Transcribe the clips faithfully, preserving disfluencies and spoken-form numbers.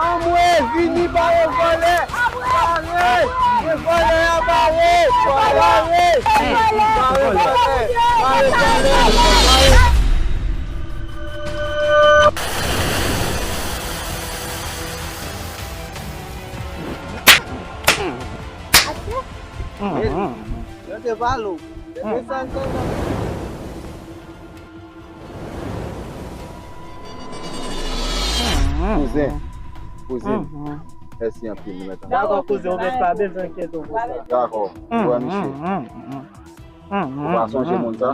Anmwe, vini bare vòlè! Bare! Vòlè a bare! Bare! Bare vòlè! Bare vòlè! Bare! Yo te pale w. Kouzen, kouzen. Mèsi anpil, nou mèt ann. Dakò, kouzen, ou mèt pa bezwen enkyete w pou sa. Dakò. Ou wè, misye. Ou pa sonje moun sa?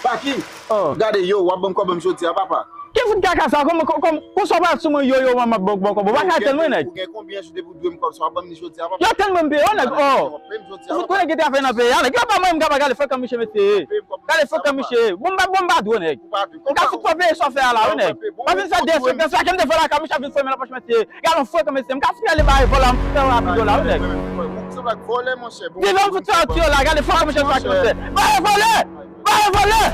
Paki! Oh. Gade yo, w ap ban m kòb jodi a, papa. Ki fout kaka sa? Kòman, kòman, kòman sa w pa sou mwen yo, yo, m ap ban w kòb? Ou pa ka tann mwen, nèg. Ou gen konbyen jou depi w dwe m kòb sa w ap ban m li jodi a, papa? Yo tann mwen m peye w, nèg. Oh. Ou fout konnen ki te afè nan peyi a, nèg. Yo pa mwen m ka pa gade frekan misye, mesye. Gade frekan misye. Bon, m pa, bon, m pa dwe, nèg. M ka fout fè w peye sa w fè a la, wi, nèg. Pa vin fè de frekan sa, ke m te vòlè lakay misye ap vin fouye men nan pòch mesye. Gade yon frekan mesye, m ka fout ale bay vòlè, m fout fè w rapido la, wi, nèg. Vin, m fout fè w tiyo la, gade frekan misye sa ki mesye. Bay vòlè! Bay vòlè!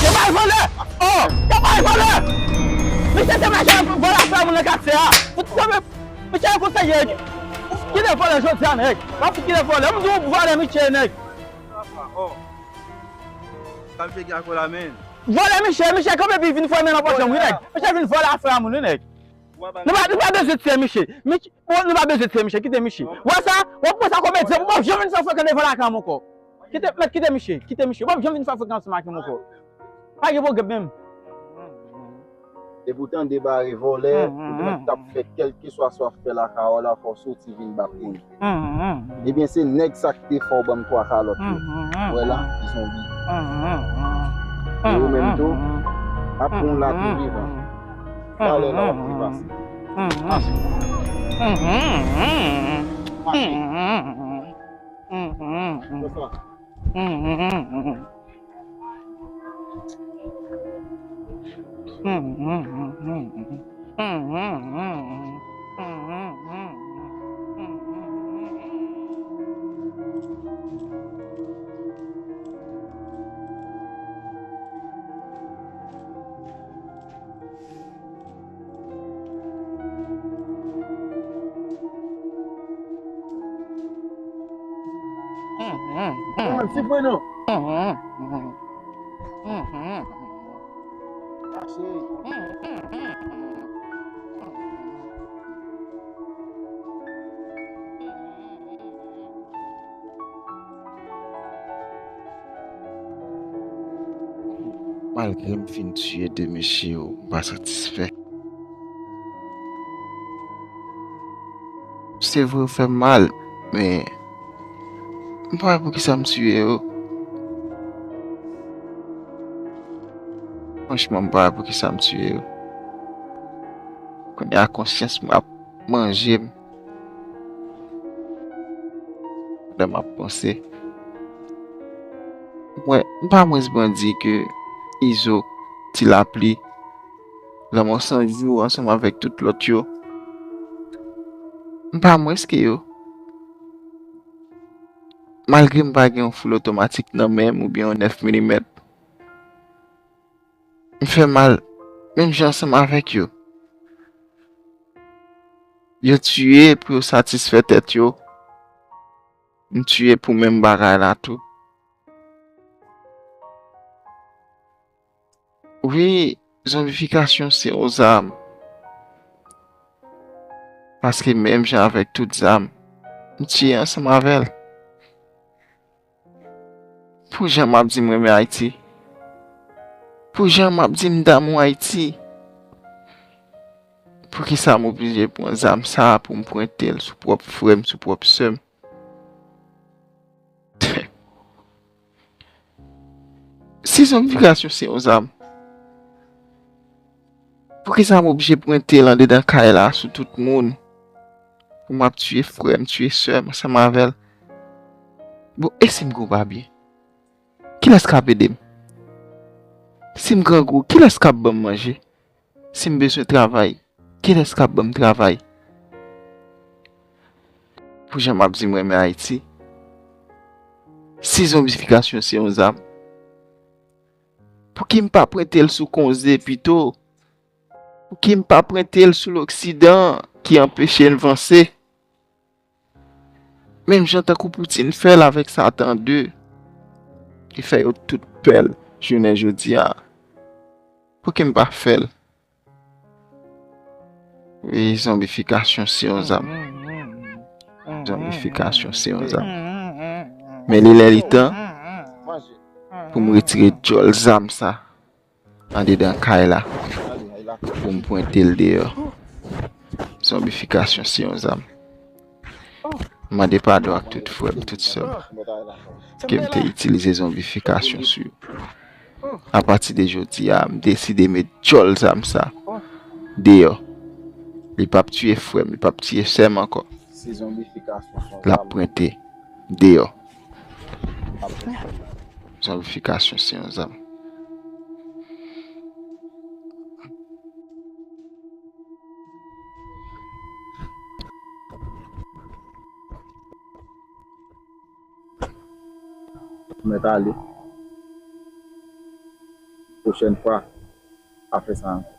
Yo bay vòlè! Oh! Yo bay vòlè! Misye te mache vòlè afè moun nan katye a. Fout fè w Misye konseye, kite vòlè jodi a, nèg. W ap fout kite vòlè. M di w vòlè misye, nèg. Vòlè misye, misye kanpe epi vin fouye men nan pòch mwen, wi, nèg. Misye vin vòlè afè a moun, wi, nèg. Nou pa, nou pa bezwen tiye misye. Misye, bon, nou pa bezwen tiye misye, kite misye. W wè sa? W ap pran sa kòm egzanp. W ap janm vin fè frekan devan lakay m ankò. Kite, mèt kite misye, kite misye. W ap janm vin fè frekan ansanm ak mwen ankò. Pa gen pwoblèm menm. Depi w tande bare vòlè, ou menm k ap fè kèlkeswa sa w ap fè lakay w la, fò w soti vin bat moun. Ebyen, se nèg sa ki te fè w ban m twa kalòt yo. Wè la, zonbi. E ou menm tou, ap pran w la tou vivan. Talè la w ap repase. Mache. Mache. Bonswa. Mwen, si mwen non. Mache. Malgre m fin tiye de mesye yo, m pa satisfè. Se vre, yo fè m mal, men m pa wè poukisa m tiye yo. Franchman, m pa wè poukisa m tiye yo. Kounye a, konsyans mwen ap manje m. Pandan m ap panse, mwen, m pa mwens bandi ke Izo, Ti Lapli, Lanmò San Jou ansanm avèk tout lòt yo. M pa mwens ke yo. Malgre m pa gen yon foul otomatik nan men m oubyen yon nèf milimèt, m fè mal menm jan ansanm avèk yo. Yo tiye pou yo satisfè tèt yo. M tiye pou menm bagay la tou. Wi, zonbifikasyon se yon zam. Paske menm jan avèk tout zam, m tiye ansanm avè l. Pou jan m ap di m renmen Ayiti. Pou jan m ap di m damou Ayiti. Poukisa m oblije pran zam sa a pou m pwente l sou pwòp frè m, sou pwòp sè m? Si zonbifikasyon se yon zam, poukisa m oblije pwente l andedan kay la sou tout moun? Pou m ap tiye frè m, tiye sè m ansanm avè l. Bon, e si m gwo pa byen? Kilès k ap ede m? Si m grangou, kilès k ap ban m manje? Si m bezwen travay, kilès k ap ban m travay? Pou jan m ap di m renmen Ayiti, si zonbifikasyon se yon zam, pouki m pa prente l sou Konze pito? Pouki m pa prente l sou Loksidan ki anpeche n vanse? Menm jan tankou Poutine fè l avèk Satan de, ki fè yo tout pè l jounen jodi a. Pouki m pa fè l? Wi, zonbifikasyon se yon zam. Zonbifikasyon se yon zam. Men li lè li tan pou m retire djòl zam sa andedan kay la pou m pwente l deyò. Zonbifikasyon se yon zam. M mande padon ak tout frè m, tout sè m, ke m te itilize zonbifikasyon sou yo. Apati de jodi a, m deside met djòl zam sa deyò. Li p ap tiye frè m, li p ap tiye sè m ankò. L ap pwente deyò. Zonbifikasyon se yon zam. Mèt ale. Pwochèn fwa, pa fè sa ankò.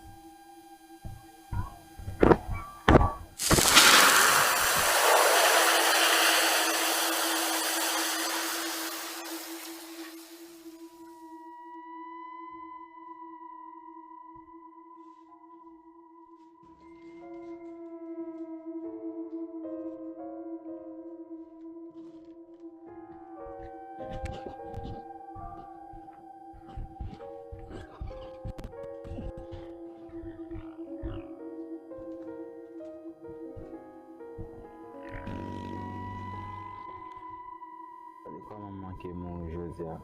Gade kòman m manke mouri jodi a.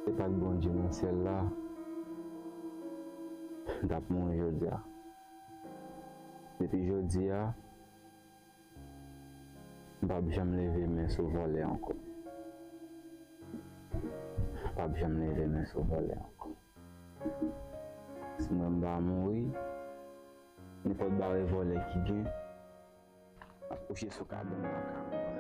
Se pa t Bondye nan syèl la, m t ap mouri jodi a. Depi jodi a, m p ap janm leve men sou vòlè ankò. M p ap janm leve men sou vòlè ankò. Si mwen m pa mouri, nenpòt bare vòlè ki gen, m ap kouche sou kabann lakay mwen.